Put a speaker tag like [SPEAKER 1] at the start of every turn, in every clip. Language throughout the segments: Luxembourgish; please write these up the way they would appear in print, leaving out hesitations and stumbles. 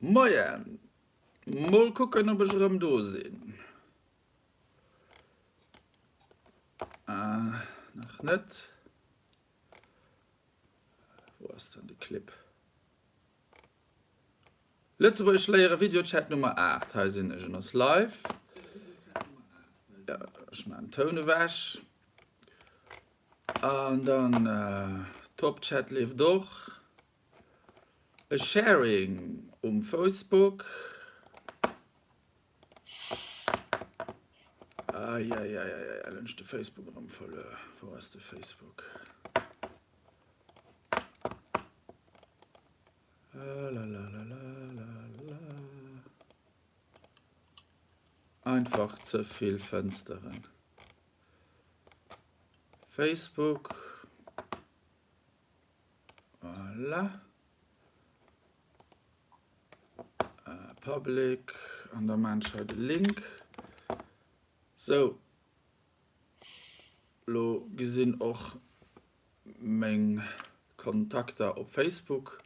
[SPEAKER 1] Moien! Mol kucken ob ech erëm do sinn. Ah, nach net. Wou ass dann de Clip? Lëtzebuergesch léiere Videochat Nummer 8. Hei sinn ech en ass live. Ja, ech maan den Toun ewech. An dann Top Chat leeft och. E Sharing um Facebook. Eieieiei, elo hunn ech de Facebook erëm verluer. Wou ass de Facebook? Lalalala. Einfach ze vill Fënsteren. Facebook. Voilà. Public an da maan ech hei de Link. Sou, lo gesinn och meng Kontakter op Facebook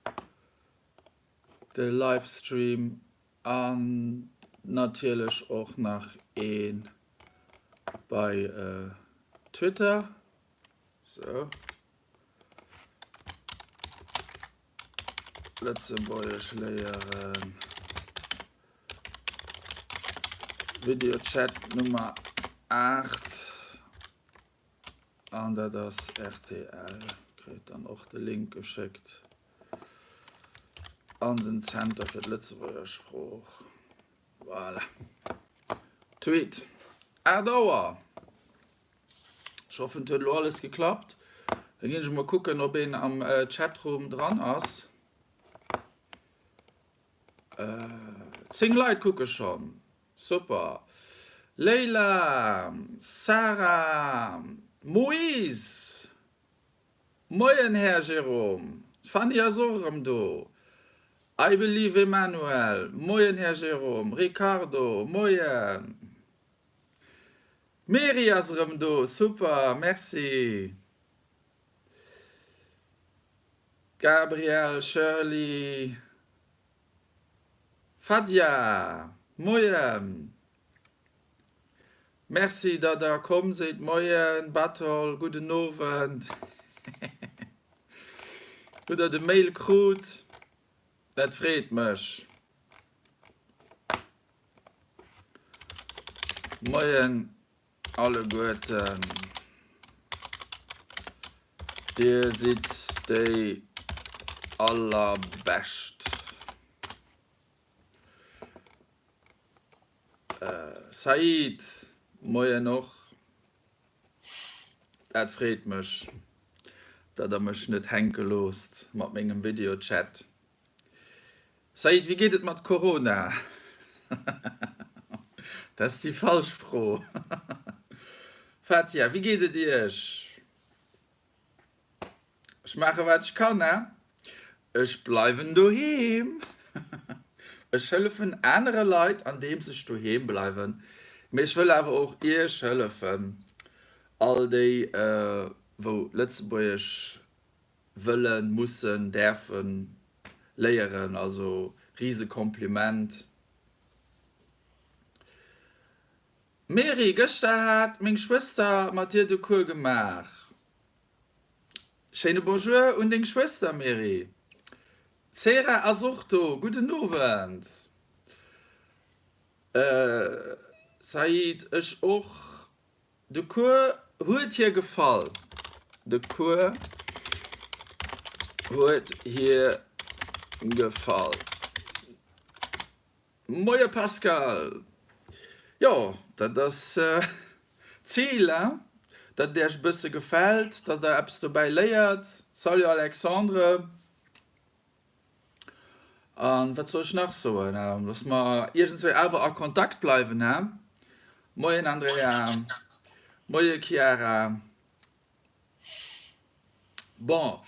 [SPEAKER 1] de Livestream an natierlech och nach ee bei Twitter. Sou. Lëtzebuergesch léieren. Videochat Nummer 8. An dat ass rtl. Kréit dann och de Link geschéckt. An den Zenter fir d'Lëtzebuerger Sprooch. Voilà. Tweet. 8 Auer. Ech hoffen et huet elo alles geklappt. Da ginn ech mol kucken ob een am Chatroom dran ass. 10 Leit kucke schonn. Super. Leyla, Sarah, Moïse, Moien Här Jérôme, d'Fanny ass och erëm do. I believe Emmanuel, Moien Här Jérôme, Ricardo, Moien. D'Mary ass erëm do, super, merci. Gabriel, Shirley, Fadia, moien. Merci datt der komm sidd, moien Batol, gudden Owend. Hutt der de Mail krut? Dat freet mech. Moien alleguerten. Dir sidd déi allerbescht. Said, moien och. Dat freet mech, datt der mech net hänke loosst mat mengem Videochat. Said, wéi geet et mat Corona? Dat ass déi falsch Fro. Fatia, wéi geet et Iech? Ech maache wat ech kann, he? Ech bleiwen doheem. Ech hëllefen anere Leit andeems ech doheem bleiwen. Mee ech wëll awer och Iech hëllefen, all déi wou Lëtzebuergesch wëllen, mussen, däerfen léieren, also riese Kompliment. Mary, gëschter hat meng Schwëster mat dir de Cours gemaach. Schéine Bonjour un deng Schwëster, Mary. D'Sera ass och do, gudden Owend. Said, ech och. De Cours huet hir gefall. De Cours huet hir gefall. Moie Pascal! Jo, dat ass d'Zil, hein? Datt et Iech e bësse gefält, datt Der eppes dobäi léiert. Salut Alexandre! An wat soll ech nach soen? Dass mer iergendswéi awer a Kontakt bleiwen, he? Moien Andrea, moie Chiara. Bon,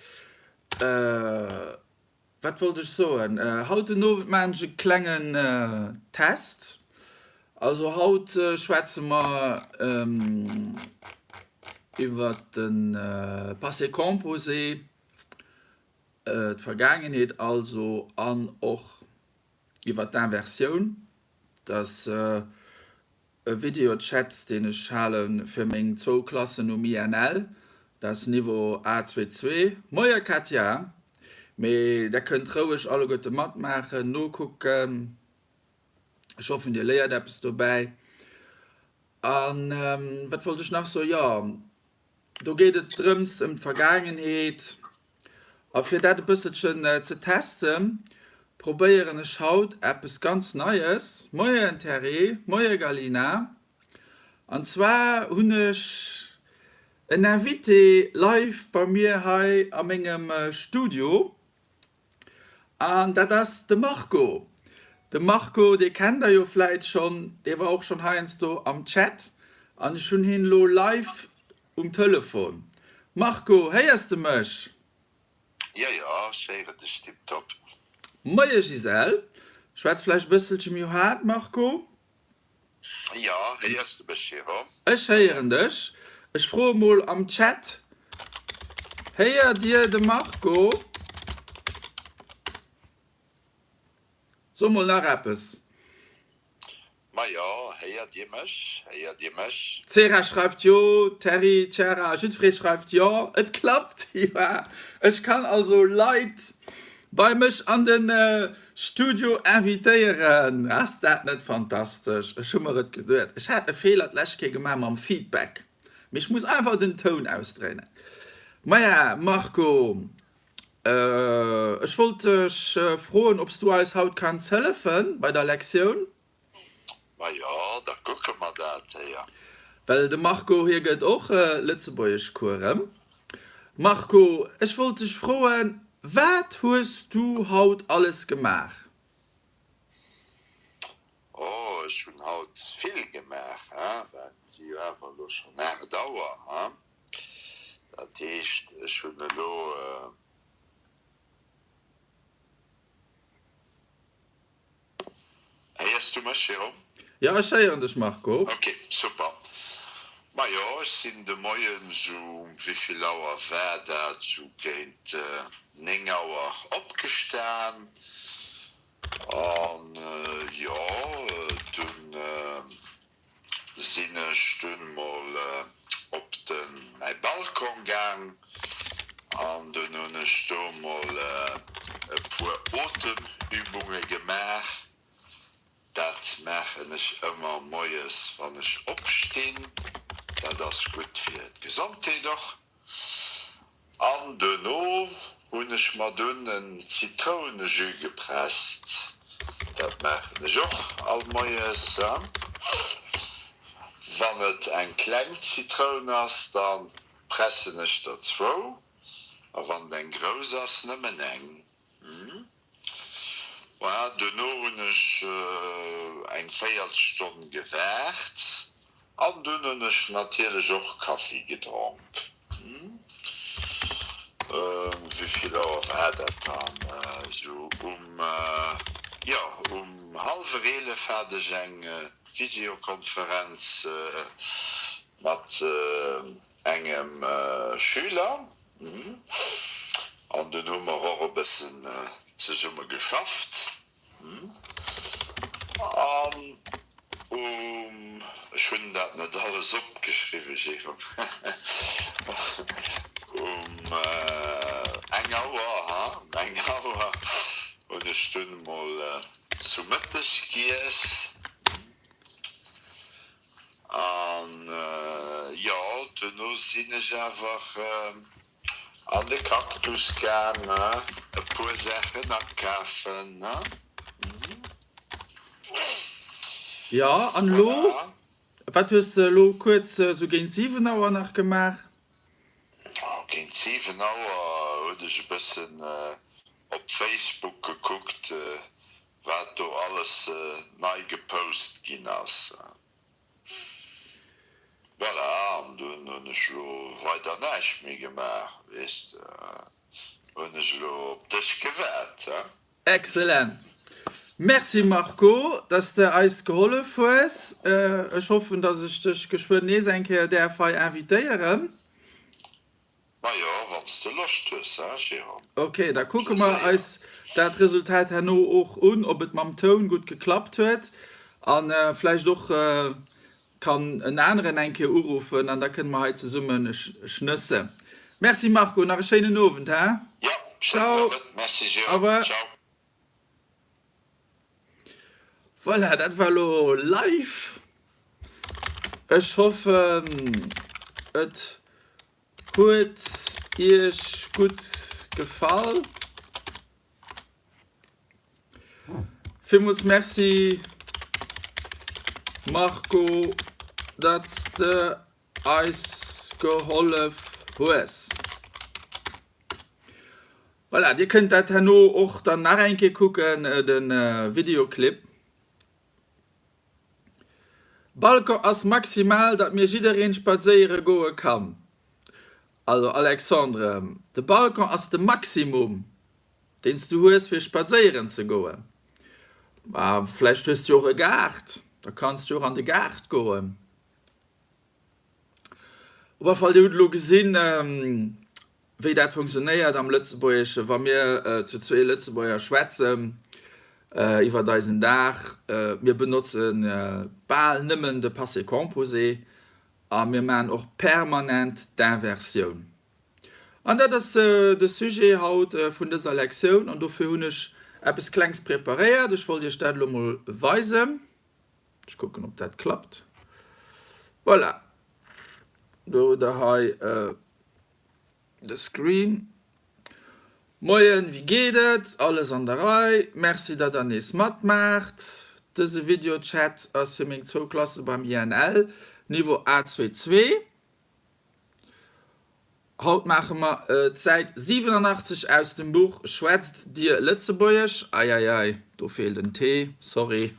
[SPEAKER 1] wat wollt ech soen? Haut den Owend maachen ech e klengen Test. Also haut schwätze mer iwwer de Passé composé. D'Vergaangenheet also an och. Iwwer d'Inversioun. Dat ass e Videochat, deen ech hale fir meng zwou Klassen um INL. Dat ass Niveau A22. Moie Katja! Mee der kënnt roueg alleguerte matmaachen, nokucken. Ech hoffen, dir léiert eppes dobäi. A wat wollt ech nach soen? Jo, do geet et drëms ëm d'Vergaangenheet. A fir dat e bësselchen ze testen, probéieren ech haut eppes ganz Neies. Moien Terry, moie Galina. An zwar hunn ech en Invité live bei mir hei a mengem Studio. An dat ass de Marco. De Marco, dee kennt der jo vläit schonn, dee war och schonn heiansdo am Chat an ech hunn hien elo live um Telefon. Marco, héiers de mech?
[SPEAKER 2] Jo, jo, ech héieren dech tiptop.
[SPEAKER 1] Moie Gisèle, schwätz vläicht e bësselche méi haart, Marco.
[SPEAKER 2] Jo, héiers de mech, Jérôme?
[SPEAKER 1] Ech héieren dech. Ech froe mol am Chat, Héiert dir de Marco? So mol nach eppes.
[SPEAKER 2] Majo, héiert dir mech? Héiert dir mech?
[SPEAKER 1] D'Sera schreift jo, Terry, Chiara, jiddweree schreift jo, et klappt, joa. Ech kann also Leit bei mech an de Studio invitéieren. Ass dat net fantastesch? Ech hu mer et geduet. Ech hat e Feeler d'lescht Kéier gemaach mam Feedback, mee ech muss einfach den Toun ausdréinen. Maja, Marco, ech wollt dech froen, ob s du eis haut kanns hëllefen bei der Lektioun?
[SPEAKER 2] Majo, da kucke mer dat, héier.
[SPEAKER 1] Well de Marco, hie gëtt och Lëtzebuergeschcoursen. Marco, ech wollt dech froen, wat hues du haut alles gemaach?
[SPEAKER 2] Oh, ech hunn haut vill gemaach, hein, well et si jo awer elo schonn 8 Auer, hein. Dat heescht, ech hunn elo. Héiers du mech, Jérôme?
[SPEAKER 1] Jo, ech héieren dech, Marco.
[SPEAKER 2] Ok, super. Majo, ech sinn de Moien sou, wéivill Auer war dat, sou géint 9 Auer opgestan an jo, dunn sinn ech dunn mol op de mäi Balcon gaang an dunn hunn ech do mol e puer Otemübunge gemaach. Dat maachen ech ëmmer moies wann ech opstinn, dat ass gutt fir d'Gesondheet och. An duerno hunn ech mer dunn en Zitrounejus gepresst. Dat maachen ech och all Moies. Wann et eng kleng Zitroun ass, da pressen ech der zwou, a wann et eng grouss ass, nëmmen eng. Voilà, duerno hunn ech eng Véierelstonn gewaart an dunn hunn ech natierlech och Kaffi gedronk. Wéivill Auer war dat dann? Esou um, jo, um hallwer 11 hat ech eng Visiokonferenz mat engem Schüler an dunn hu mer och e bëssen zesumme geschafft an um, ech hunn dat net alles opgeschriwwen, Jérôme, um eng Auer, ha, um eng Auer hunn ech dunn emol zu Mëtteg giess. An jo, duerno sinn ech awer an de Cactus gaang, e puer Saachen akafen.
[SPEAKER 1] Jo, an elo? Wat hues de elo kuerz esou géint 7 Auer nach gemaach?
[SPEAKER 2] Géint 7 Auer hunn ech e bëssen op Facebook gekuckt, Wat do alles nei gepost ginn ass. Voilà, an dunn hunn ech elo weider näischt méi gemaach, weess de, hunn ech elo op dech gewaart, he.
[SPEAKER 1] Excellent! Merci Marco, dass de eis gehollef hues. Ech hoffen, dass ech dech geschwënn nees eng Kéier däerf hei invitéieren.
[SPEAKER 2] Majo, wann s de Loscht hues, hein Jérôme?
[SPEAKER 1] Ok, da kucke mer eis. dat Resultat herno och un, ob et mam Toun gutt geklappt huet. A vläicht och kann en aneren eng Kéier uruffen an da kënne mer hei zesumme schnëssen. Merci Marco, nach e schéinen Owend, he?
[SPEAKER 2] Jo, schéinen
[SPEAKER 1] Ciao,
[SPEAKER 2] Owend, merci
[SPEAKER 1] au
[SPEAKER 2] Jérôme,
[SPEAKER 1] revoir.
[SPEAKER 2] ciao.
[SPEAKER 1] Voilà, dat war elo live. Ech hoffen, et huet iech gutt gefall. Villmools Merci Marco, datt s de eis gehollef hues. Voilà, dir kënnt dat herno och dann nach eng Kéier kucken, de Videoclip. Balcon ass maximal, datt mir jiddereen spadséiere goe kann. Also Alexandre, de Balcon ass de Maximum, deen s du hues fir spadséieren ze goen. Mä vläicht hues du jo och e Gaart, da kanns du jo och an de Gaart goen. Op alle Fall, Dir hutt elo gesinn, wéi dat funktionéiert am Lëtzebuergeschen, wa mir zu zwee Lëtzebuerger schwätzen iwwert eisen Dag. Mir benotze bal nëmmen de Passé composé a mir maachen och permanent d'Inversioun. An dat ass de Sujet haut vun dëser Lektioun an dofir hunn ech eppes Klengs preparéiert. Ech wollt Iech dat elo mol weisen. Ech kucken op dat klappt. Voilà, do hutt der hei de Screen. Moien, wéi geet et? Alles an der Rei? Merci datt der nees matmaacht. Dëse Videochat ass fir meng zwou Klasse beim INL, Niveau A2 2. Haut maache mer d'Säit 87 aus dem Buch Schwätzt Dir Lëtzebuergesch? Eieiei, do feelt en T, sorry.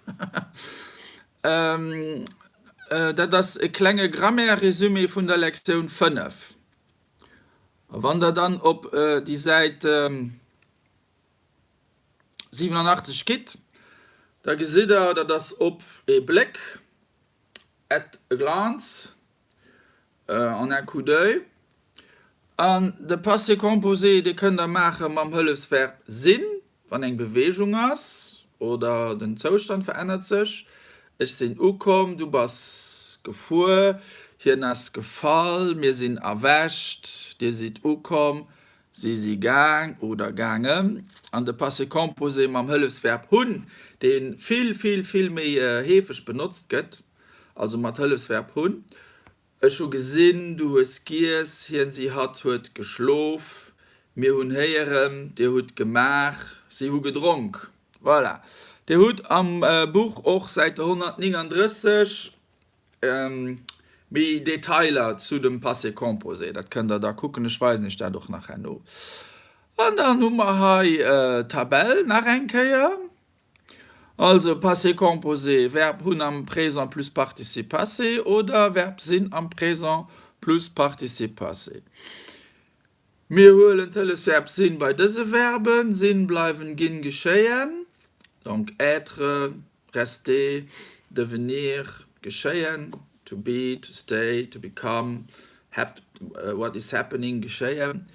[SPEAKER 1] Dat ass e klenge Grammaire-Résumé vun der Lektioun 5. A wann der dann op déi Säit 87 gitt, da gesitt der, dat ass op ee Bléck, at a glance, En un coup d'oeil. An de Passé composé, dee kënnt der maache mam Hëllefsverb sinn, wann eng Beweegung ass oder den Zoustand verännert sech, Ech sinn ukomm, du bass gefuer, hien ass gefall, mir sinn erwächt, dir sidd ukomm, si si gaang oder gaangen. An de Passé composé mam Hëllefsverb hunn, dee vill, vill, vill méi heefeg benotzt gëtt, Also mat Hëllefsverb hunn. Ech hu gesinn, du hues giess, hien, si, hatt huet geschlof, mir hunn héieren, dir hutt gemaach, si hu gedronk. Voilà. Dir hutt am Buch och Säite 139 méi Detailer zu dem Passé composé. Dat kënnt der da kucken. Ech weisen iech dat och nach herno. An dann hu mer hei d'Tabell nach eng Kéier. Also Passé composé, Verb hunn am Présent plus Participe passé oder Verb sinn am Présent plus Participe passé. Mir huelen d'Hëllefsverb sinn bei dëse Verben, sinn, bleiwen, ginn, geschéien, donc être, rester, devenir, geschéien, to be, to stay, to become, hap, what is happening, geschéien.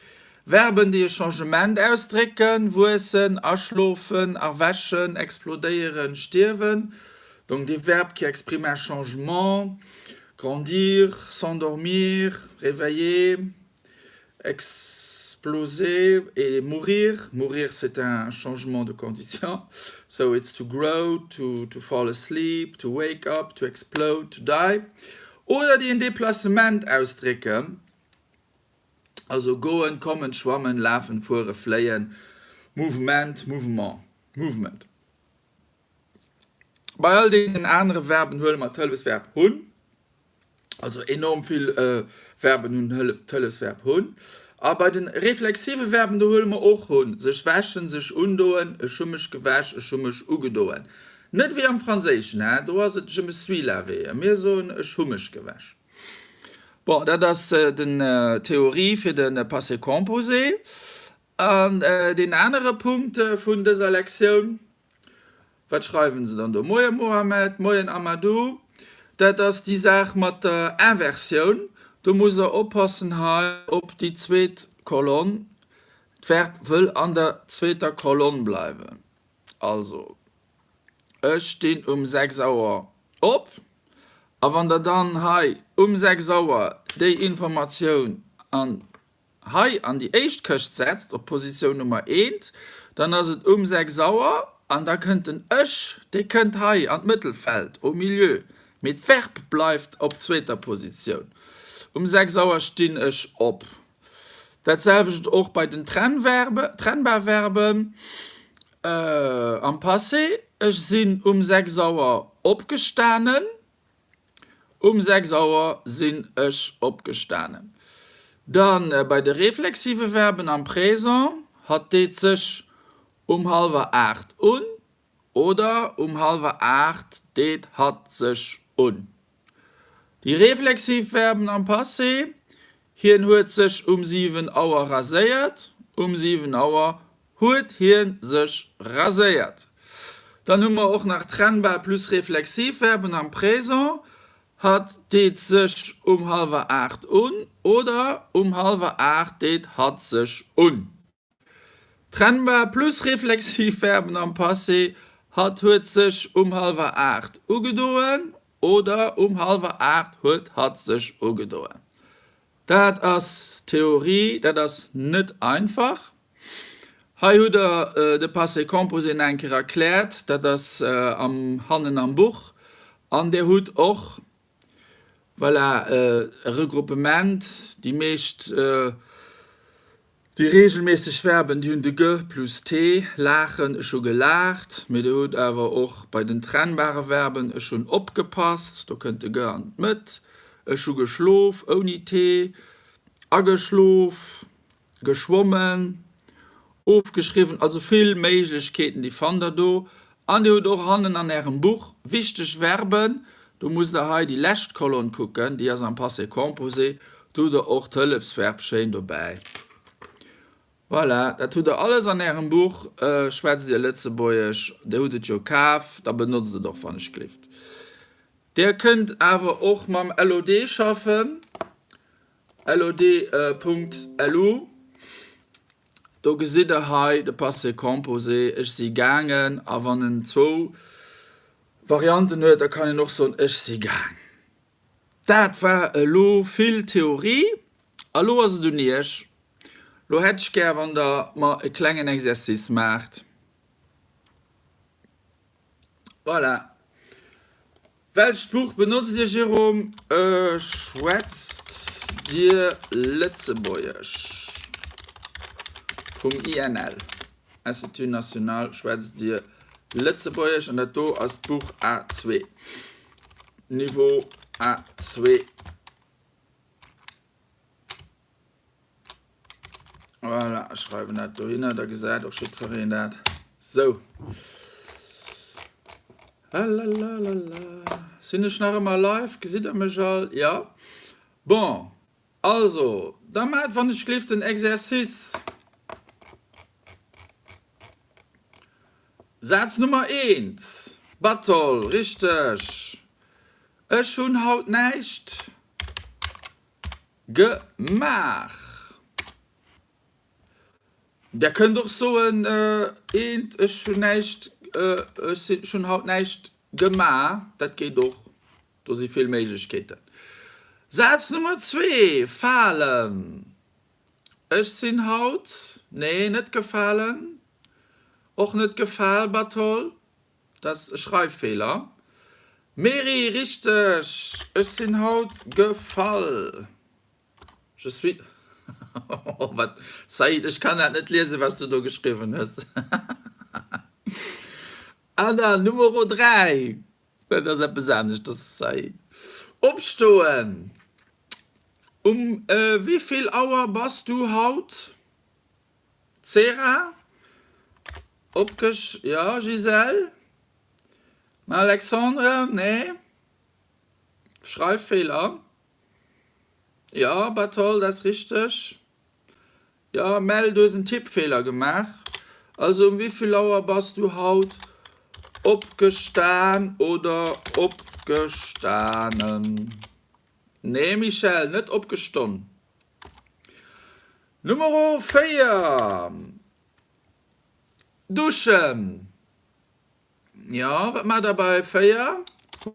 [SPEAKER 1] Verben, déi e Changement ausdrécken, wuessen, aschlofen, erwächen, explodéieren, stierwen, donc des verbes qui expriment un changement, grandir, s'endormir, réveiller, exploser et mourir, mourir c'est un changement de condition, so it's to grow, to, to fall asleep, to wake up, to explode, to die, oder déi en Déplacement ausdrécken, also goen, kommen, schwammen, lafen, fuere, fléien, Mouvement, mouvement, movement. Bei all deenen anere Verben huele mer d'Hëllefsverb hunn. Also enorm vill Verben hunn d'Hëllefsverb hunn. A bei de reflexive Verben, do huele mer och hunn, sech wäschen, sech undoen, ech hu mech gewäsch, ech hu mech ugedoen. Net wéi am Franséischen, hä, do ass et je me suis lavé. A mir soen ech hu mech gewäsch. Bon, dat ass den Theorie fir de Passé composé. An deen anere Punkt vun dëser Lektioun, wat schreiwen se dann do? Moie Mohamed, moien Amadou, dat ass déi Saach mat der Inversioun. Do musst der oppassen hei op déi zweet Kolonn. D'Verb wëll an der zweeter Kolonn bleiwen. Also, ech stinn um 6 Auer op. A wann Der dann hei um 6 Auer déi Informatioun an hei an déi éischt Këscht setzt, op Positioun Nummer eent, dann ass et um 6 Auer an da kënnt den ech, dee kënnt hei an d'Mëttelfeld, au milieu, mee d'Verb bleift op zweeter Positioun. Um 6 Auer stinn ech op. Dat selwecht och bei den Trennverbe, trennbar Verben am Passé, Ech sinn um 6 Auer opgestanen. Um 6 Auer sinn ech opgestanen. Dann bei de reflexive Verben am Présent, Hatt deet sech um hallwer 8 un oder um hallwer 8 deet hatt sech un. Déi reflexiv Verben am Passé, Hien huet sech um 7 Auer raséiert. Um 7 Auer huet hie sech raséiert. Dann hu mer och nach trennbar plus reflexiv Verben am Présent, Hatt deet sech um hallwer 8 un oder um hallwer 8 deet hatt sech un. Trennbar plus reflexiv Verben am Passé, Hatt huet sech um hallwer 8 ugedoen oder um hallwer 8 huet hatt sech ugedoen. Dat ass Theorie, dat ass net einfach. Hei hutt der de Passé composé nach eng Kéier erkläert, dat ass am hannen am Buch. An der hutt och, voilà, e Regruppement, déi meescht, Déi reegelméisseg Verben, déi hunn de ge plus t, laachen, ech hu gelaacht. Mee Dir hutt awer och bei den trennbare Verben, ech hunn opgepasst, do kënnt de ge an d'Mëtt, ech hu geschlof, ouni t, ageschlof, geschwommen, ofgeschriwwen. Also vill Méiglechkeeten, déi fannt Der do. An Dir hutt och hannen an Ärem Buch wichteg Verben, do musst Der hei déi lescht Kolonn kucken, déi ass am Passé composé, do hutt Der och d'Hëllefsverb schéin dobäi. Voilà, dat hutt Der alles an Ärem Buch. Schwätzt Dir Lëtzebuergesch, Dir hutt et jo kaf, da benotzt et och wann ech glift. Dir kënnt awer och mam LOD schaffen, lod.lu. Do gesitt der hei de Passé composé, ech si gaangen, a wann en zwou Varianten huet, da kann een och soen, ech si gaang. Dat war elo vill Theorie, a lo ass et un iech. Lo hätt ech gär, wann der mer e klengen Exercice maacht. Voilà. Welcht Buch benotzt Dir, Jérôme? Schwätzt Dir Lëtzebuergesch? Vum INL, Institut National, schwätzt Dir Lëtzebuergesch? An dat do ass d'Buch A2, Niveau A2. Voilà, ech schreiwen dat dohinner, da gesäit och jiddwereen dat. Sou. Lalalala. Sinn ech nach ëmmer live? Gesitt der mech all? Ja. Bon, also, da maacht wann ech gleeft den Exercice. Saz Nummer eent, Batol, richteg. Ech hunn haut näischt. Gemaach. Der kënnt och soen, eent, ech hunn näischt, ech sinn, ech hunn haut näischt gemaach. Dat geet och. Do si vill Méiglechkeeten. Saz Nummer zwee, falen. Ech sinn haut, nee, net gefalen, och net gefal, Bartol. Dat ass e Schreiffeeler. Meri, Richteg! Ech sinn haut gefall. Je suis. Oh wat, Said, ech kann dat net liesen, wat s du do geschriwwen hues. An dann Numero 3. Dat ass eppes aneschters, Said. Opstoen. Um wéi vill Auer bass du haut Zera, opgesch, jo Gisèle, Alexandre, nee, Schreiffeeler, jo Berthold, dat ass richteg, jo Mel, du hues en Tippfeeler gemaach, also um wéivill Auer bass du haut opgestan oder opgestanen? Nee Michèle, net opgestonn. Numero 4, Duschen. Jo, wat maacht der bei 4?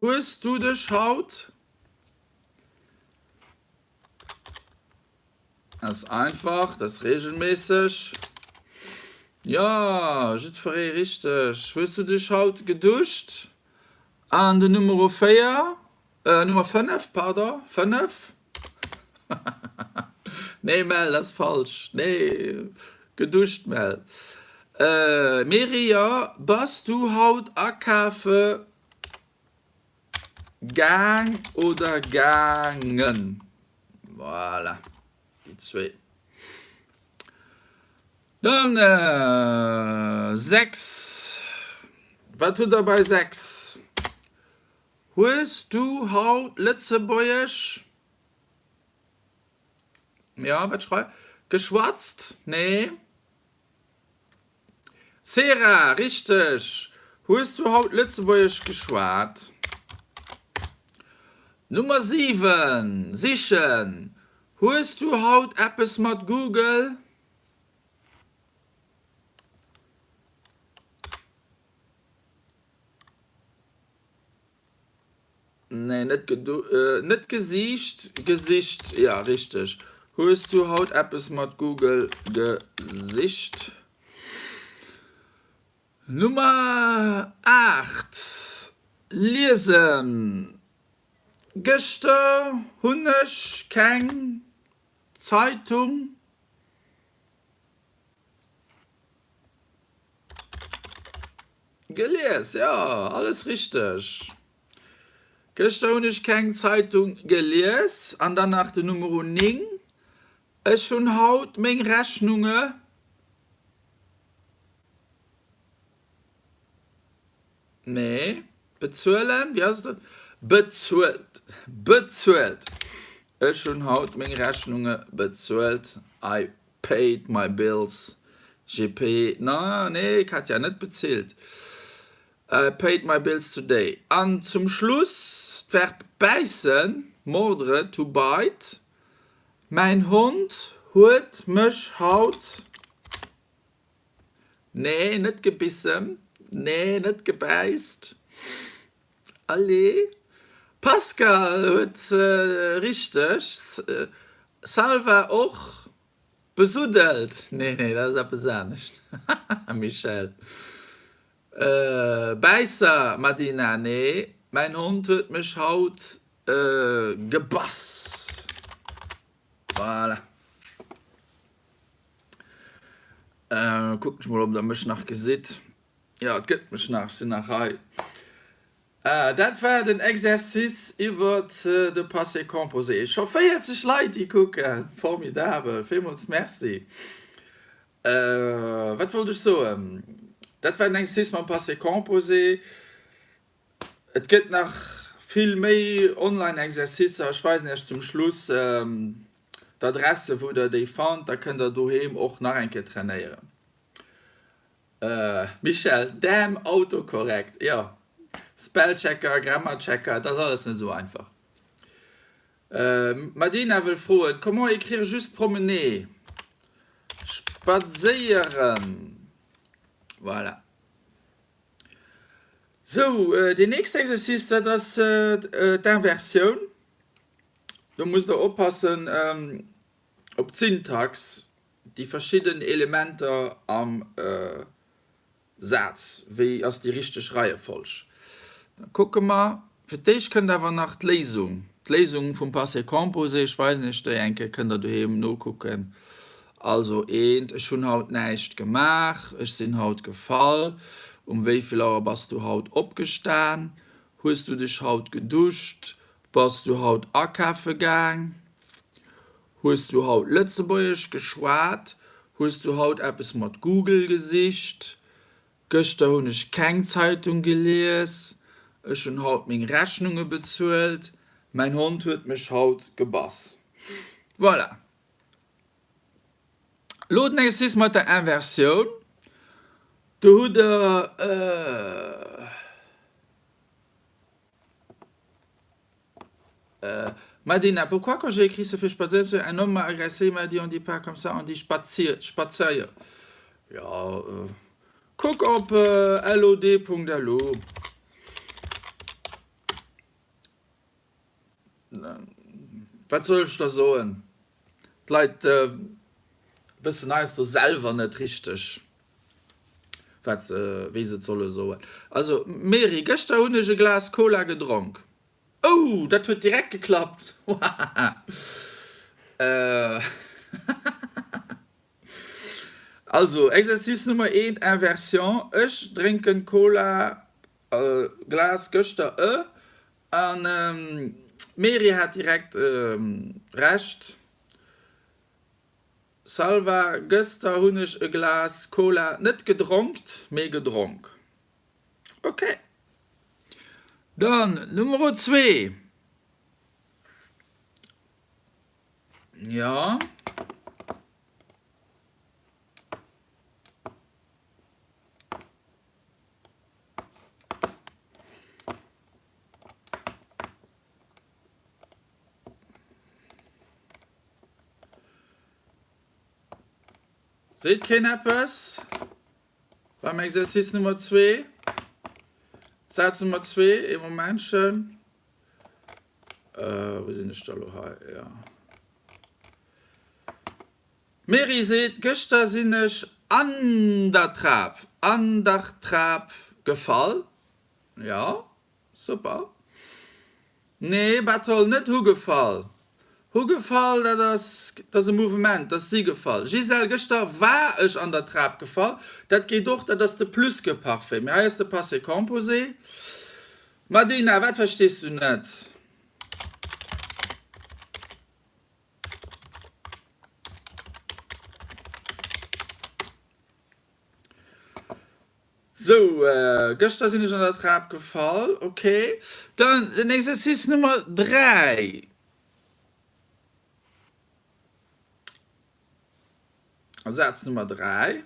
[SPEAKER 1] Hues du dech haut? Dat ass einfach, dat ass regelméisseg. Jo, jiddweree richteg. Hues du dech haut geduscht? An den Numero 4, Nummer 5, pardon, 5. Nee Mell, dat ass falsch. Nee, geduscht Mell. Meri, jo, bass du haut akafe gaang oder gaangen? Voilà, déi zwee. Dann 6. Wat hutt der bei 6? Hues du haut Lëtzebuergesch, jo, wat schrei, geschwatzt? Nee. Sera, richteg! Hues du haut Lëtzebuergesch geschwat? Nummer 7, sichen, Hues du haut eppes mat Google? Nee, net gedu net gesicht, gesicht, ja richteg. Hues du haut eppes mat Google gesicht? Nummer 8, liesen, Gëschter hunn ech keng Zeitung. Gelies, jo, alles richteg. Gëschter hunn ech keng Zeitung gelies. An dann nach den Numero 9, Ech hunn haut meng Rechnunge. Nee, bezuelen, wéi ass et? Bezuelt, bezuelt. Ech hunn haut meng Rechnunge bezuelt. I paid my bills. J'ai payé, na, nee, Katja, net bezilt. I paid my bills today. An zum Schluss d'Verb bäissen, mordre, to bite. Mäin Hond huet mech haut, nee, net gebissen, nee, net gebäisst. Allez, Pascal huet richteg, Salva och. Besuddelt? Nee, nee, dat ass eppes anescht, Michèle. Bäisser, Madina, nee, mäin Hond huet mech haut gebass. Voilà. Kucken ech mol, ob der mech nach gesitt. Jo, et gëtt mech nach, ech sinn nach hei. Dat war den Exercice iwwert de Passé composé. Scho 40 Leit déi kucken, formidabel, villmools Merci. Wat wollt ech soen? Dat war den Exercice mam Passé composé. Et gëtt nach vill méi Online-Exercicer. Ech weisen Iech zum Schluss d'Adresse wou der déi fannt, da kënnt der doheem och nach eng Kéier trainéieren. Michèle, Damn autocorrect, jo, Spellchecker, Grammarchecker, et ass alles net esou einfach. Madina wëll froen, Comment écrire juste promener? Spadséieren. Voilà. Sou, deen nächste Exercice, dat ass d'Inversioun. Do musst der oppassen op d'Syntax. Déi verschidden Elementer am Saz, wéi ass déi richteg Reiefolg? Da kucke mer. Fir d'éischt kënnt awer nach d'Léisung, d'Léisung vum Passé composé. Ech weisen iech déi eng Kéier, kënnt der doheem nokucken. Also eent, Ech hunn haut näischt gemaach. Ech sinn haut gefall. Um wéi vill Auer bass du haut opgestan? Hues du dech haut geduscht? Bass du haut akafe gaang? Hues du haut Lëtzebuergesch geschwat? Hues du haut eppes mat Google gesicht? Gëschter hunn ech keng Zeitung gelies. Ech hunn haut meng Rechnunge bezuelt. Mäin Hond huet mech haut gebass. Voilà. Elo den Exercice mat der Inversioun. Do hutt der. Madina, pourquoi quand j'ai écrit se fait spadséieren, un homme m'a agressé, il m'a dit on dit pas comme ça, on dit spazier, spadséier. Jo, kuck op lod.lu. Wat soll ech da soen? D'Leit wëssen heiansdo selwer net richteg, wat se, wéi se et solle soen. Also, Mary, gëschter hunn ech e Glas Cola gedronk. Oh, dat huet direkt geklappt! Hahaha. Also, Exercice Nummer eent, Inversion, Ech drénken Cola, Glas gëschter e An d'Mary hat direkt Recht. Salva, Gëster hunn ech e Glas Cola net gedronkt, mee gedronk. Ok. Dann Numero zwee. Jo. Seet keen eppes beim Exercice Nummer 2? Saz Nummer 2, ee Momentchen. Äh, wou sinn ech da lo hei? Ja. D'Mary seet, Gëschter sinn ech an der Trap, an der Trap gefall. Jo, super. Nee, Batol, net hugefall. Hugefall, dat ass, dat ass e Mouvement, dat ass si gefall. Gisèle, Gëschter war ech an der Trap gefall. Dat geet och, dat ass de Plus-que-parfait. Mee hei ass de Passé composé. Madina, wat verstees du net? Sou, gëschter sinn ech an der Trap gefall. Ok. Dann den Exercice Nummer 3. Saz Nummer 3.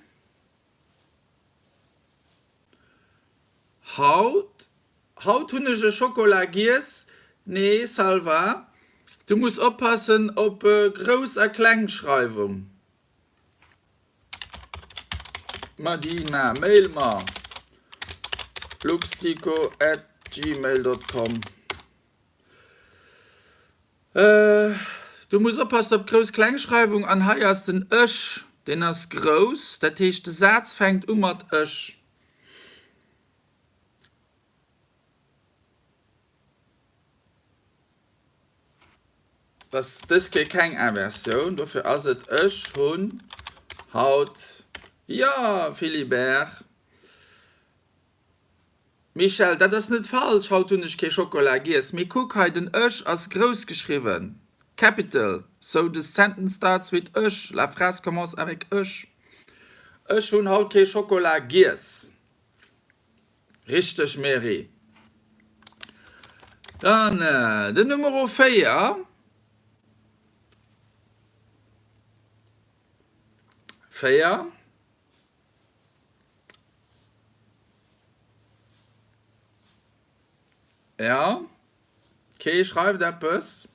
[SPEAKER 1] Haut, haut hunn ech e Schokola giess. Nee, Salva, du muss oppassen op Grouss a Klengschreiwung. Madina, mail mer, luxtico at gmail dot com. Du muss oppassen op d'Grouss-Klengschreiwung an hei ass den ech, deen ass grouss, dat heescht de Saz fänkt u mat ech. Et ass dës Kéier keng Inversioun, dofir ass et ech hunn haut, jo Philibert. Michèle, dat ass net falsch, haut hunn ech kee Schokola giess, mee kuck hei, den ech ass grouss geschriwwen, capital, so the sentence starts with ech, la phrase commence avec ech. Ech hunn haut kee Schokola giess. Richteg, Mary. Dann den Numero 4. 4. Ja, kee schreift eppes.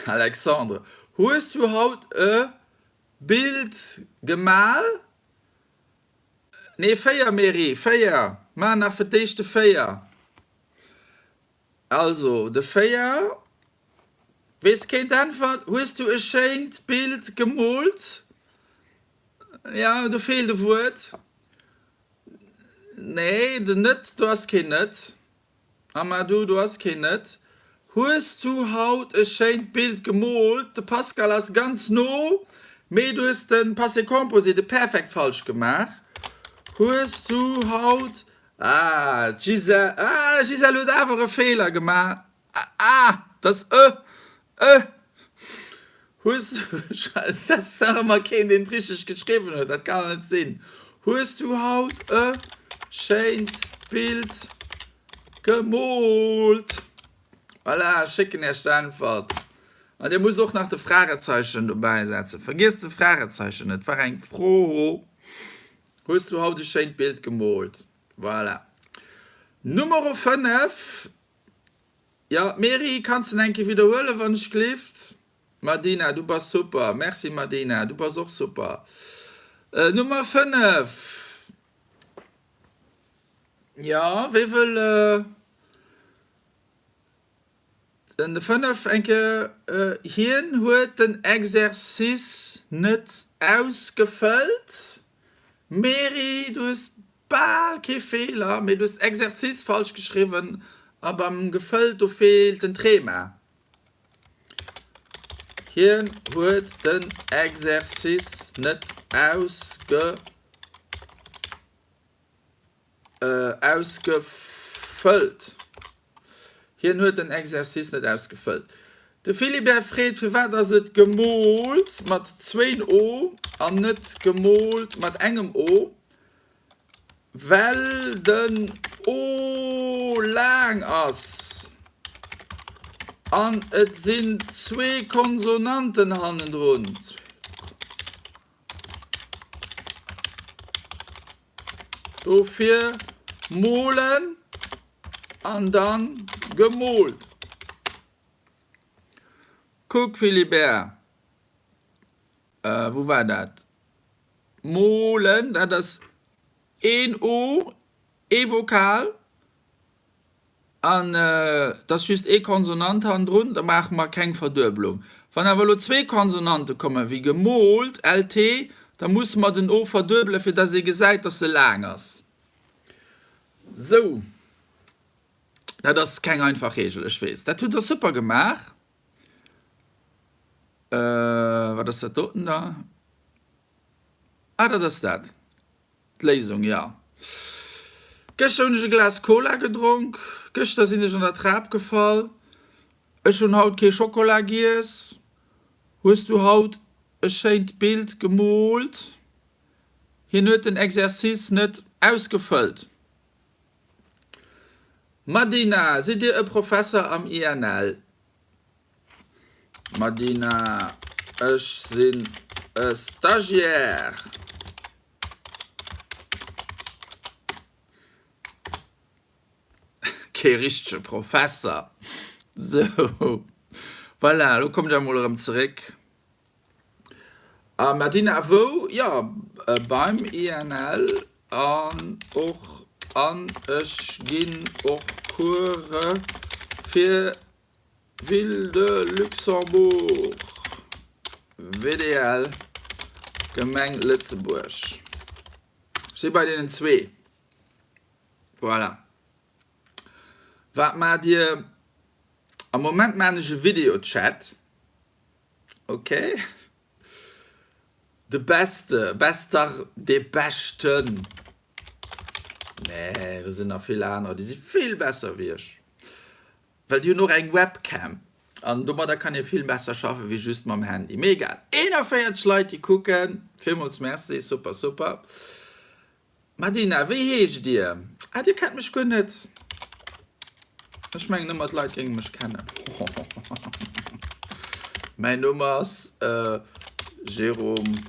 [SPEAKER 1] Alexandre, hues du haut e Bild gemal? Nee, 4 Mary, 4. Maach nach fir d'éischt de 4. Also de 4. Weess keen d'Äntwert? Hues du e schéint Bild gemoolt? Jo, do feelt e Wuert. Nee, den net, do ass keen net. Amadou, do ass keen net. Hues du haut e schéint Bild gemoolt? De Pascal ass ganz no, mee du hues de Passé composé, de Perfekt falsch gemaach. Hues du haut Ah, d'Gisèle, ah, Gisèle huet awer e Feeler gemaach. Ah, dat ass e, e. Hues du, dat ass nach ëmmer keen, deen et richteg geschriwwen huet, dat kann net sinn. Hues du haut e schéint Bild gemoolt? Voilà, ech schécken Iech d'Äntwert. An Dir musst och nach de Fragezeichen dobäi setzen. Vergiesst de Fragezeichen net, war eng Fro. Hues du haut e schéint Bild gemoolt? Voilà. Numero 5, Jo, Mary, kanns en eng Kéier widderhuelen, wann ech glift? Madina, du bass super. Merci Madina, du bass och super. Nummer 5, Jo, wee wëll Den 5 eng Kéier, Hien huet den Exercice net ausgefëllt. Mary, du hues bal kee Feeler, mee du hues Exercice falsch geschriwwen a beim gefëllt do feelt den Trema. Hien huet den Exercice net ausge. Ausgefëllt. Hien huet den Exercice net ausgefëllt. De Philibert freet, Firwat ass et gemoolt mat zwéin O an net gemoolt mat engem O? Well den O laang ass an et sinn zwee Konsonanten hannendrun. Dofir molen an dann gemoolt. Kuck Philibert, wou war dat? Molen, dat ass een O, ee Vokal. An et ass just ee Konsonant hannendrun, da maache mer keng Verduebelung. Wann awer elo zwee Konsonante kommen, wéi gemoolt, lt, da musse mer den o verduebelen, fir dass ee gesäit, dass e laang ass. Sou, dat ass keng einfach Reegel, ech weess. Dat hutt Der super gemaach. Wat ass dat doten da? Ah, dat ass dat. D'Léisung, jo. Gëschter hunn ech e Glas Cola gedronk. Gëschter sinn ech an der Trap gefall. Ech hunn haut kee Schokola giess. Hues du haut e schéint Bild gemoolt? Hien huet den Exercice net ausgefëllt. Madina, sidd Dir e Professer am INL? Madina, Ech sinn e Stagiaire. Kee richtege Professer. Sou, voilà, elo kommt ech emol erëm zeréck. A Madina, wou? Jo, beim INL an och an ech ginn och Coure fir Ville de Luxembourg, VDL, Gemeng Lëtzebuerg. Ech si bei deenen zwee. Voilà. Wat maacht Dir? Am Moment maachen ech e Videochat. Ok. De Beste, Bester, dee Beschten. Nee, do sinn nach vill anerer, déi si vill besser wéi ech. Well déi hunn och eng Webcam an domadder kann ee vill besser schaffen wéi just mam Handy. Mee egal, 41 Leit déi kucken, villmools Merci, super super. Madina, wéi heescht Dir? Ah, Dir kennt mech guer net. Ech mengen ëmmer d'Leit géinge mech kennen. Mäin Numm ass Jérôme.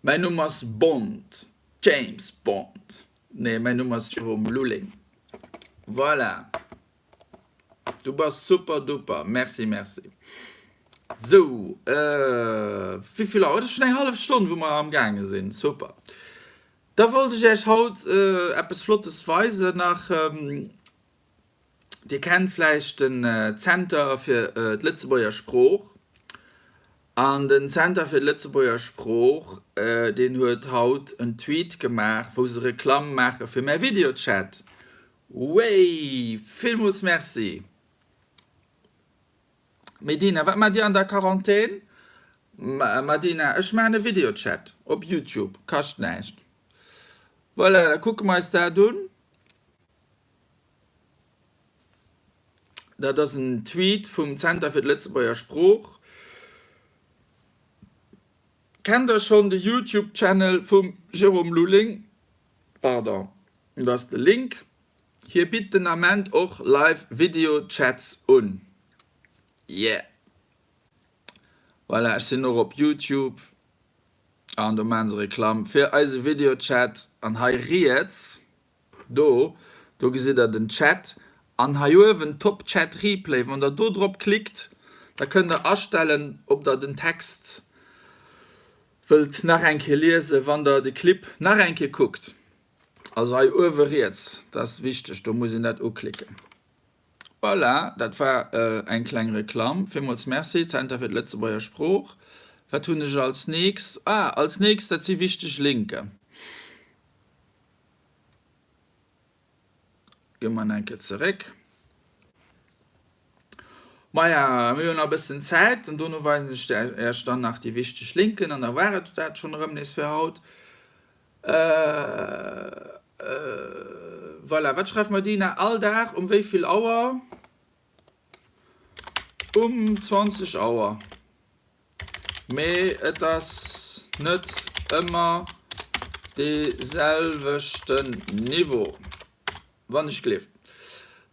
[SPEAKER 1] Mäin Numm ass Bond, James Bond. Nee, mäin Numm ass Jérôme Lulling. Voilà. Du bass super duper. Merci, merci. Sou, wéivill Auer? Et ass schonn eng hallef Stonn, wou mer am gaange sinn. Super. Da wollt ech Iech haut eppes Flottes weisen nach. Dir kennt vläicht den Zenter fir d'Lëtzebuerger Sprooch. An den Zenter fir d'Lëtzebuerger Sprooch, deen huet haut en Tweet gemaach, wou se Reklamm maache fir mäi Videochat. Wéi! Villmools Merci! Medina, wat maacht Dir an der Quarantän? Madina, Ech maachen e Videochat op Youtube, kascht näischt. Voilà, da kucke mer eis dat un. Dat ass en Tweet vum Zenter fir d'Lëtzebuerger Sprooch. Kennt der schonn de Youtube Channel vum Jérôme Lulling? Pardon, do ass de Link. Hie bitt den Ament och live Video Chats un. Yeah! Voilà, ech sinn och op Youtube. An do maachen se Reklamm fir eise Videochat. An hei riets, do, do gesitt der den Chat. An hei uewen Top Chat Replay. Wann der do drop klickt, da kënnt der astellen, ob der den Text wëllt nach eng Kéier liesen, wann der de Clip nach eng Kéier kuckt. Also hei uewe riets, dat ass wichteg, do muss een dat uklicken. Voilà, dat war eng kleng Reklamm. Villmools Merci, Zenter fir d'Lëtzebuerger Sprooch. Wat hunn ech als nächst? Ah, als nächst, dat si wichteg Linken. Gi mer eng Kéier zeréck. Maja, mir hunn nach e bëssen Zäit an dono weisen ech Iech dann nach déi wichteg Linken an da war et dat schonn erëm nees fir haut. Voilà, wat schreift Madina all Dag um wéi vill Auer? Um 20 Auer. Mee et ass net ëmmer dee selwechten Niveau, wann ech gleeft.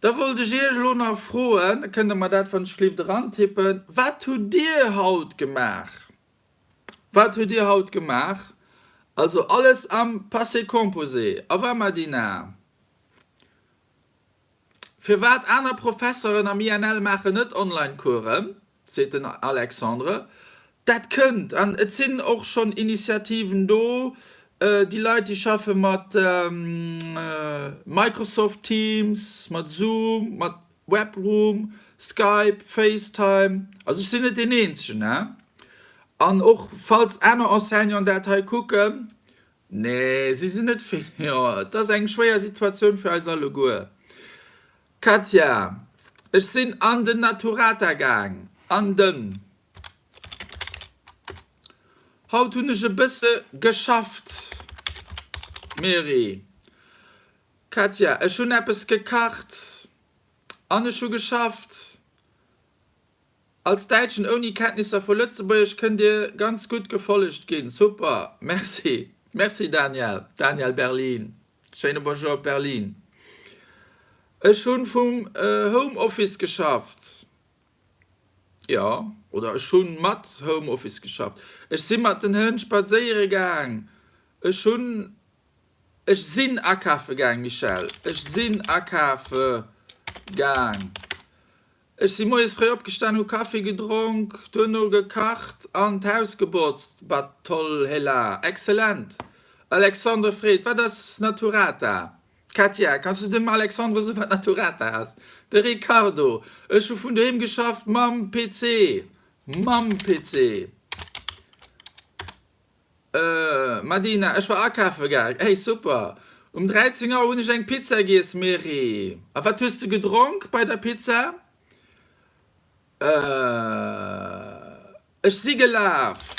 [SPEAKER 1] Da wollt ech Iech elo nach froen, kënnt Der mer dat wann ech gleeft erantippen, Wat hutt Dir haut gemaach? Wat hutt Dir haut gemaach? Also alles am Passé composé. Au revoir Madina. Firwat aner Professeren am INL maachen net Online-Coursen, seet den Alexandre. Dat kënnt an et sinn och schonn Initiativen do. Déi Leit, déi schaffe mat Microsoft Teams, mat Zoom, mat Webroom, Skype, Facetime, also ech sinn net deen eenzegen, he? An och falls aner Enseignanten dat hei kucken, nee, si sinn net vill, jo, et ass eng schwéier Situatioun fir eis alleguer. Katja, ech sinn an den Naturata gaang, an den. Haut hunn ech e bësse geschafft. Mary, Katja, ech hunn eppes gekacht an ech hu geschafft. Als Däitschen ouni Kenntnisser vu Lëtzebuergesch kënnt Dir ganz gutt gefollegt ginn. Super! Merci! Merci Daniel! Daniel Berlin, Schéine Bonjour op Berlin. Ech hunn vum Home Office geschafft. Jo, oder ech hunn mat Home Office geschafft. Ech si mat den Hënn spadséiere gaang. Ech hunn Ech sinn akafe gaang, Michèle. Ech sinn akafe gaang. Ech si moies fréi opgestan, hu Kaffi gedronk, duerno gekacht an d'Haus gebotzt. Bah toll, hela, excellent! Alexandre freet, Wat ass Naturata? Katja, Kanns du dem Alexandre soen, wat Naturata ass? De Ricardo, Ech hu vun doheem geschafft mam PC. Mam PC. Madina, Ech war akafe gaang. Hey, super! Um 13 Auer hunn ech eng Pizza giess. Mary, A wat hues de gedronk bei der Pizza? Ech si gelaf.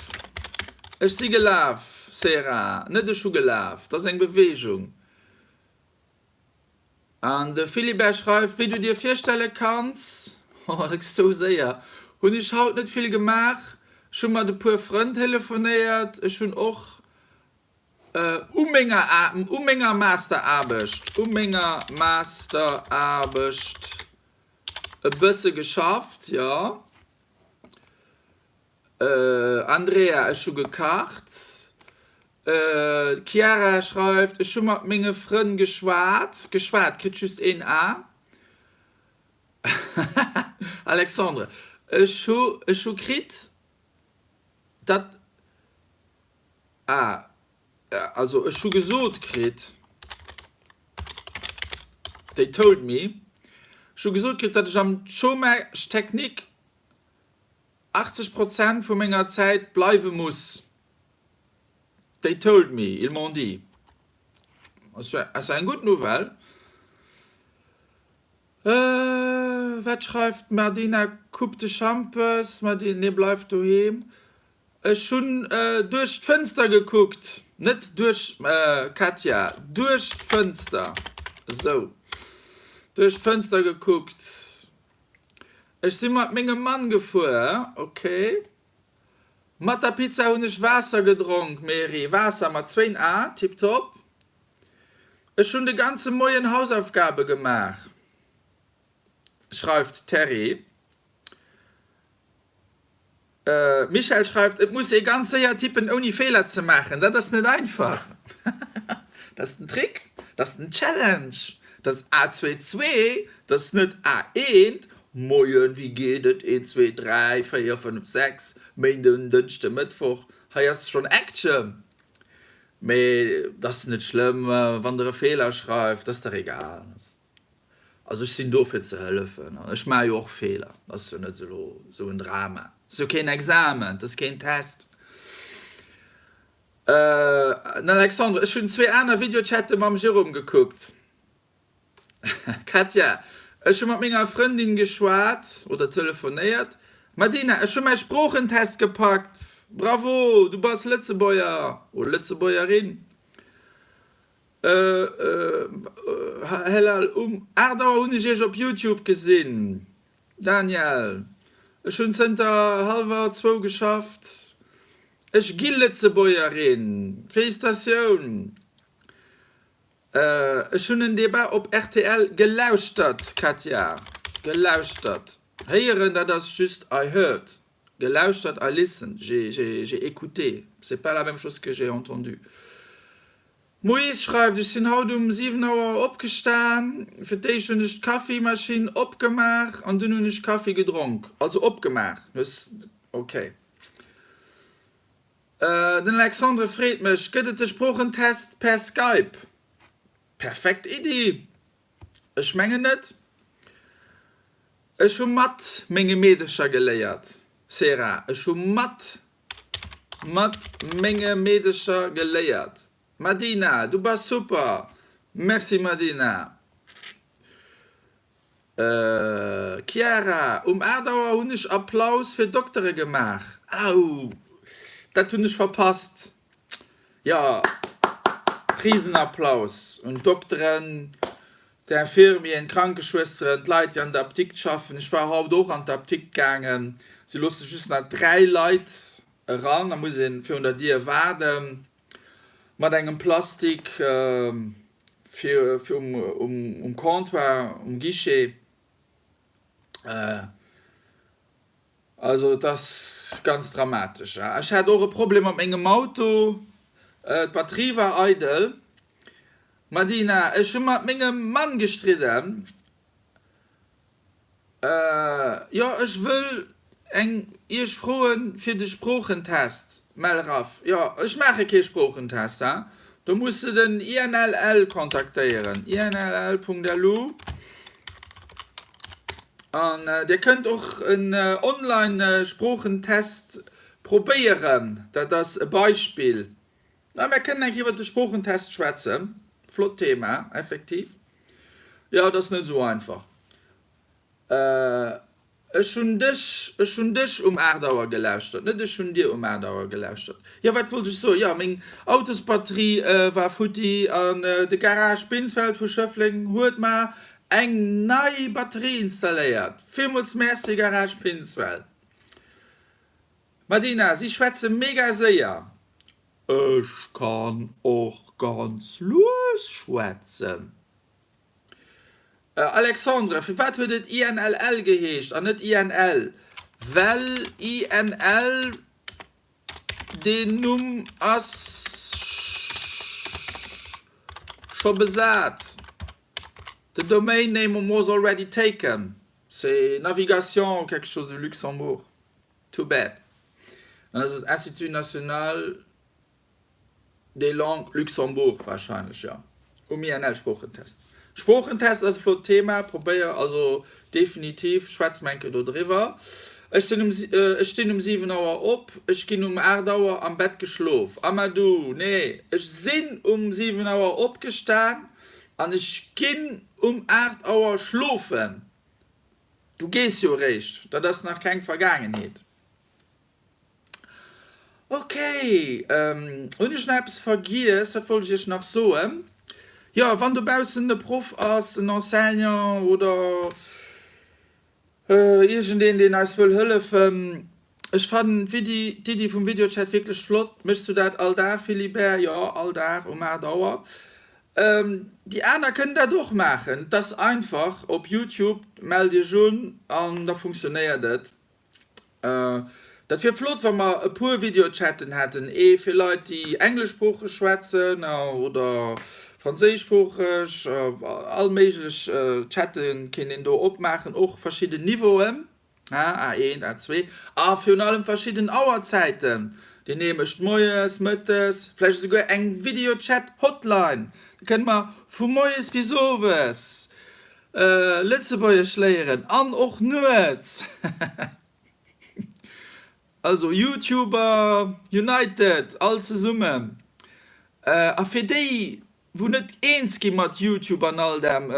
[SPEAKER 1] Ech si gelaf, Sarah, net ech hu gelaf. Dat ass eng Beweegung. An de Philibert schreift, Wéi du dir virstelle kanns, oh dat ass sou séier, hunn ech haut net vill gemaach. Ech hu mat e puer Frënn telefonéiert. Ech hunn och u menger u menger Masteraarbecht u menger Masteraarbecht e bësse geschafft, jo. Andrea, Ech hu gekacht. D'Chiara schreift, Ech hu mat menge Frënn geschwat. Geschwat kritt just een A. Alexandre, Ech hu ech hu kritt dat Ah, also ech hu gesot kritt, they told me, ech hu gesot kritt, datt ech am Chômage technique 80 Prozent vu menger Zäit bleiwe muss. They told me, ils m'ont dit. Ass eng gutt Nouvelle. Wat schreift d'Mardina? Coupe de Schampes, Mardina, nee, bleif doheem. Ech hunn duerch d'Fënster gekuckt. Net duerch, Katja, duerch d'Fënster. Esou. Duerch d'Fënster gekuckt. Ech si mat mengem Mann gefuer. Ok. Mat der Pizza hunn ech Waasser gedronk, Mary. Waasser mat zwéin A, tiptop. Ech hunn de ganze Moien Hausaufgabe gemaach, schreift d'Terry. Michèle schreift, Et muss ee ganz séier tippen ouni Feeler ze maachen. Dat ass net einfach. Dat ass den Trick, dat ass den Challenge. Dat ass A zwee zwee, dat ass net A eent. Moien, wéi geet et? Eent, zwee, dräi, véier, fënnef, sechs, Méinden, Dënschde, Mëttwoch. Hei ass schonn Action. Mee dat ass net schlëmm, wann der e Feeler schreift, dat ass dach egal. Also ech sinn do fir ze hëllefen an ech maache jo och Feeler, dat ass jo net elo esou en Drama. Et ass jo keen Examen, et ass keen Test. Den Alexandre, Ech hunn zwee aner Videochatte mam Jérôme gekuckt. Katja, Ech hu mat menger Frëndin geschwat oder telefonéiert. Madina, Ech hu mäi Sproochentest gepackt! Bravo, du bass Lëtzebuerger oder Lëtzebuergerin! Hellal, Um 8 Auer hunn ech iech op Youtube gesinn. Daniel, Ech hunn zënter hallwer zwou geschafft. Ech gi Lëtzebuergerin. Felicitatioun! Ech hunn en Debat op rtl gelauschtert, Katja. Gelauschtert. Héieren, dat ass just I heard. Gelauschtert, I listened, j'ai, j'ai, j'ai écouté. C'est pas la même chose que j'ai entendu. Moïse schreift, Ech sinn haut um 7 Auer opgestan. Fir d'éischt hunn ech d'Kaffimaschinn opgemaach an dunn hunn ech Kaffi gedronk. Also opgemaach, hues ok. Den Alexandre freet mech, Gëtt et de Sproochentest per Skype? Perfekt Iddi! Ech mengen net. Ech hu mat menge Meedercher geléiert. Sera, Ech hu mat mat menge Meedercher geléiert. Madina, Du bass super! Merci Madina. Chiara, Um 8 Auer hunn ech Applaus fir Doktere gemaach. Au! Dat hunn ech verpasst. Jo, Risenapplaus un d'Dokteren, d'Infirmieren, d'Krankeschwësteren, d'Leit, déi an der Apdikt schaffen. Ech war haut och an d'Apdikt gaangen. Si loosse just nach 3 Leit eran, da muss ee virun der Dier waarden mat engem Plastik fir um Comptoir, um Guichet. Also et ass ganz dramatesch. Ech hat och e Problem mat mengem Auto, d'Batterie war eidel. Madina, ech hu mat mengem Mann gestridden. Jo, ech wëll eng Iech froen fir de Sproochentest. Melraf, jo, ech maache kee Sproochentest, ha. Do muss de den INLL kontaktéieren, inll.lu. An Dir kënnt och en Online-Sproochentest probéieren, dat ass e Beispill. Na, mär kënnen eng Kéier iwwer de Sproochentest schwätzen. Flott Thema, effektiv. Jo, et ass net esou einfach. Ech hunn dech, ech hunn dech um 8 Auer gelauschtert, net ech hunn dir um 8 Auer gelauschtert. Jo, wat wollt ech soen? Jo, meng Autosbatterie war futti an de Garage Binsfeld vu Schëffleng huet mar eng nei Batterie installéiert. Villmools Merci Garage Binsfeld. Madina, si schwätze mega séier. Ech kann och ganz lues schwätzen. Alexandre, firwat huet et INLL geheescht an net INL? Well INL deen Numm ass scho besat. The domain name was already taken. C'est navigation quelque chose du Luxembourg. Too bad. Dann ass et Institut national des langues Luxembourg wahrscheinlech, jo. Um INL Sproochentest. Sproochentest ass e flott Thema, probéier also definitiv, schwätz mer eng Kéier do driwwer. Ech sinn um, ech stinn um 7 Auer op, ech ginn um 8 Auer am Bett geschlof. Amadou, Nee, ech sinn um 7 Auer opgestan an ech ginn um 8 Auer schlofen. Du gees jo eréischt, dat ass nach keng Vergaangenheet. Ok, hunn ech nach eppes vergiess? Wat wollt ech iech nach soen? Jo, wann dobaussen e Proff ass, en Enseignant oder iergendeen, deen eis wëll hëllefen, ech fannen d'Iddi vum Videochat wierklech flott. Méchs du dat all Dag, Philibert? Jo, all Dag um 8 Auer. Déi aner kënnen dat och maachen. Et ass einfach, op Youtube mellt iech un an da funktionéiert et. Dat wier flott, wa mer e puer Videochatten hätten, ee fir Leit, déi engleschsproocheg schwätzen oder franséischsproocheg. All méiglech Chatte kéint een do opmaachen, och verschidden Niveauen, A1, A2, a virun allem verschidden Auerzäiten. Deen ee mécht moies, mëttes, vläicht esouguer eng Videochat-Hotline. Da kënne mer vu moies bis owes Lëtzebuergesch léieren an och nuets. Also YouTuber United, all zesummen. A fir déi wou net eens gi mat YouTube an all dem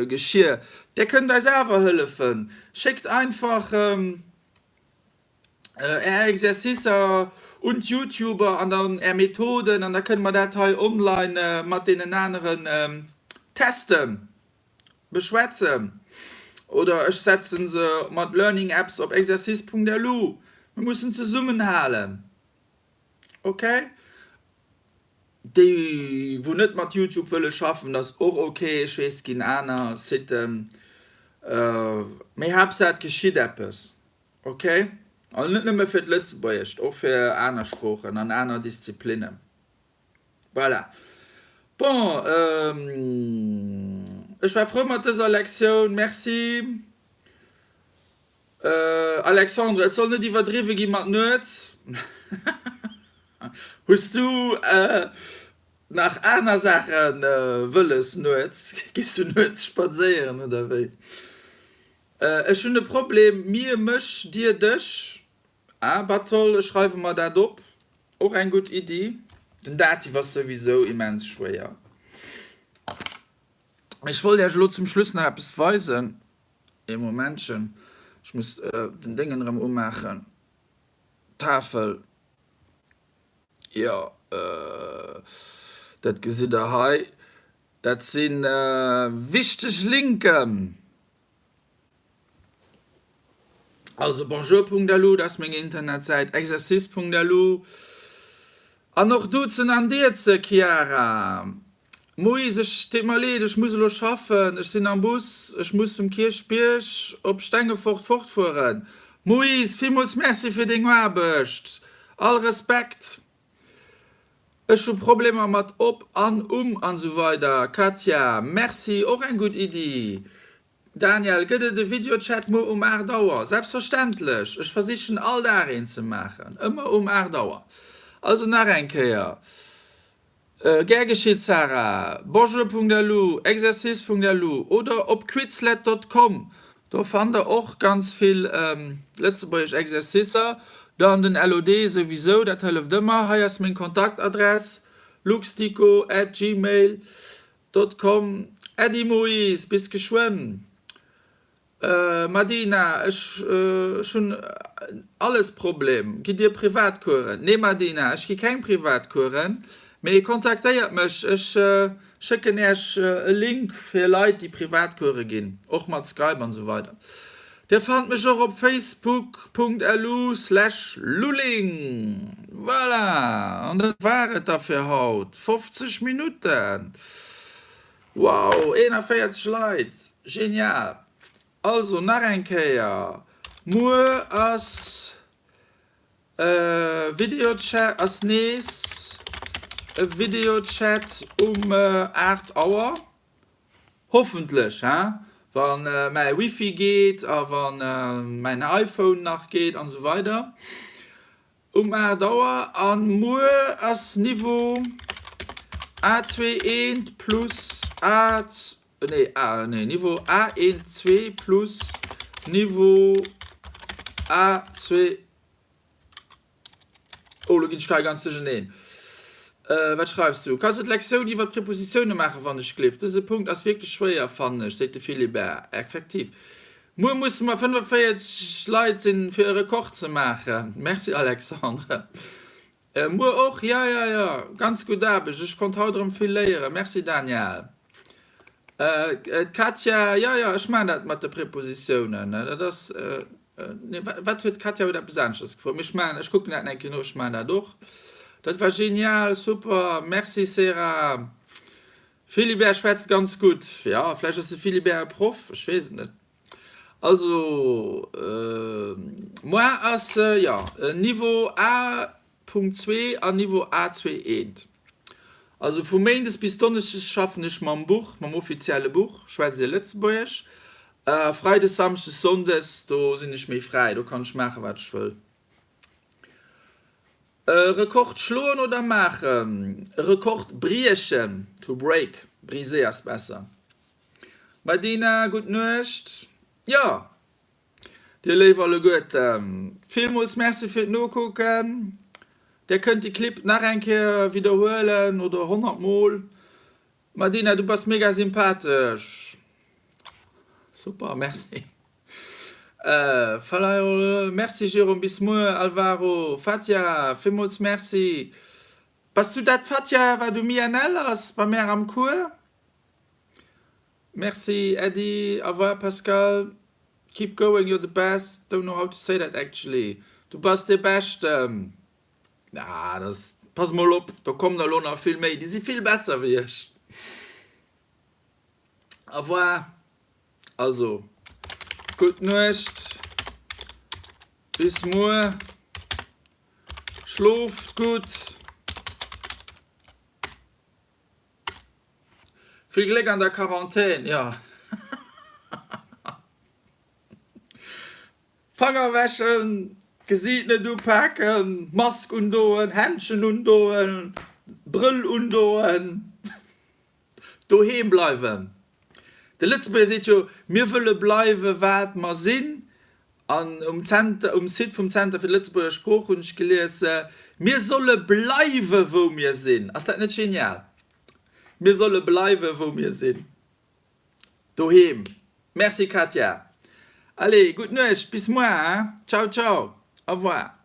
[SPEAKER 1] Geschier, där kënnt eis awer hëllefen. Schéckt einfach är Exercicer un d'YouTuber an dann är Methoden an da kënne mer dat hei online mat deenen aneren testen. Beschwätzen. Oder ech setzen se mat Learning Apps op exercice.lu. Mir mussen zesummenhalen. Ok? Déi wou net mat YouTube wëlle schaffen, dat ass och ok. Ech weess et ginn aner Siten. Mee Haaptsaach et geschitt eppes. Ok? Also net nëmme fir d'Lëtzebuergescht, och fir aner Sproochen an aner Disziplinnen. Voilà. Bon, ech war frou mat dëser Lektioun. Merci. Alexandre, et soll net iwwerdriwwe gi mat nuets. Hues du nach aner Saache wëlles nuets? Gees du nuets spadséieren oder wéi? Ech hunn e Problem, mir, mech, dir, dech. Ah Batol, ech schreiwe mer dat op. Och eng gutt Iddi. Den Dativ ass souwisou immens schwéier. Ech wollt Iech elo zum Schluss nach eppes weisen. Ee Momentchen, ech muss den Déngen erëm umaachen, d'Tafel. Jo, dat gesitt Der hei. Dat si wichteg Linken. Also bonjour.lu, dat ass meng Internetsäit, exercice.lu an och Duzen an Dierze, Chiara. Moies, ech deet mer leed, ech muss elo schaffen, ech sinn am Bus, ech muss zum Kierchbierg op Stengefort fortfueren. Moies, villmools Merci fir deng Aarbecht, all Respekt. Ech hu Problemer mat op an um an esou weider Katja, Merci, och eng gutt Iddi. Daniel, Gëtt et e Videochat muer um 8 Auer? Selbstverständlech! Ech versichen all Dag een ze maachen, ëmmer um 8 Auer. Also nach eng Kéier, Gär geschitt Sarah, bonjour.lu, exercice.lu oder op quizlet.com, do fannt der och ganz vill lëtzebuergesch Exercicer. Dann den LOD souwisou, dat hëlleft ëmmer. Hei ass meng Kontaktadress, luxdico at gmail. Dot com Äddi Moïse, bis geschwënn. Madina, ech hunn alles Problem. Gitt dir Privatkueren? Nee Madina, ech gi keng Privatkueren, mee kontaktéiert mech, ech schécken äech e Link fir Leit déi Privatkuere ginn, och mat Skype an esou weider. Dir fannt mech och op facebook.lu slash lulling. Voilà, an dat war et da fir haut. 50 Minutten! Wow, 41 Leit! Genial! Also, nach eng Kéier, muer ass e Videochat, ass nees e Videochat um 8 Auer. Hoffentlech, hein, wa mäi Wifi geet a wa mäin iPhone nach geet an esou weider um 8 Auer. A muer ass Niveau A2 eent plus A, nee, A, nee, Niveau A1 2 plus Niveau A2. Oh, lo ginn ech hei ganz duercherneen. Wat schreifs du? Kanns du d'Lektioun iwwer d'Prepositioune maachen, wann ech gleef? Dëse Punkt ass wierklech schwéier, fannen ech, seet de Philibert. Effektiv. Muer musse mer 45 Leit sinn, fir e Rekord ze maachen. Merci, Alexandre. Muer och? Ja, ja, ja. Ganz gutt Aarbecht. Ech konnt haut erëm vill léieren. Merci, Daniel. D'Katja, Jo, jo, ech maachen dat mat de Prepositiounen. Dat ass. Nee, wat huet d'Katja huet eppes aneschters gefrot. Mee ech maachen, ech kucken dat eng Kéier no, ech maachen dat och. Dat war genial, super, merci Sarah. Philibert schwätzt ganz gutt. Jo, vläicht ass de Philibert e Proff, ech weess et net. Also moi ass jo Niveau A.2 an Niveau A2 eent. Also vu Méindes bis Donneschdes schaffen ech mam Buch, mam offizielle Buch, schwätzt Dir Lëtzebuergesch. Freides, Samschdes, Sonndes, do sinn ech méi fräi, do kann ech maachen wat ech wëll. E Rekord schloen oder maachen? E Rekord briechen, to break, briser ass besser. Madina, gutt Nuecht. Jo, dir Léif alleguerten, villmools Merci fir d'Nokucken. Dir kënnt déi Clip nach eng Kéier widderhuelen oder 100 mol. Madina, du bass mega sympathesch. Super, merci. Merci Jérôme, bis muer. Alvaro, Fatia, villmools Merci. Bass du dat Fatia wat um INL ass, bei mär am Cours? Merci Äddi, au revoir Pascal, keep going, you're the best, don't know how to say that actually, du bass dee Beschten. Ah, dat, pass mol op, do kommen der elo nach vill méi, déi si vill besser wéi ech. Au revoir, also gutt Nuecht, bis muer, schlooft gutt. Vill Gléck an der Quarantän, jo. Fanger wäschen, Gesiit net upaken, Mask undoen, Händschen undoen, Brëll undoen, doheem bleiwen. De Lëtzebuerger seet jo, mir wëlle bleiwe wat mer sinn. An um Zenter, um Site vum Zenter fir d'Lëtzebuerger Sprooch hunn ech gelies, mir solle bleiwe wou mir sinn. Ass dat net genial? Mir solle bleiwe wou mir sinn. Doheem. Merci Katja. Allez, gutt Nuecht, bis moar hein. Ciao ciao. Au revoir.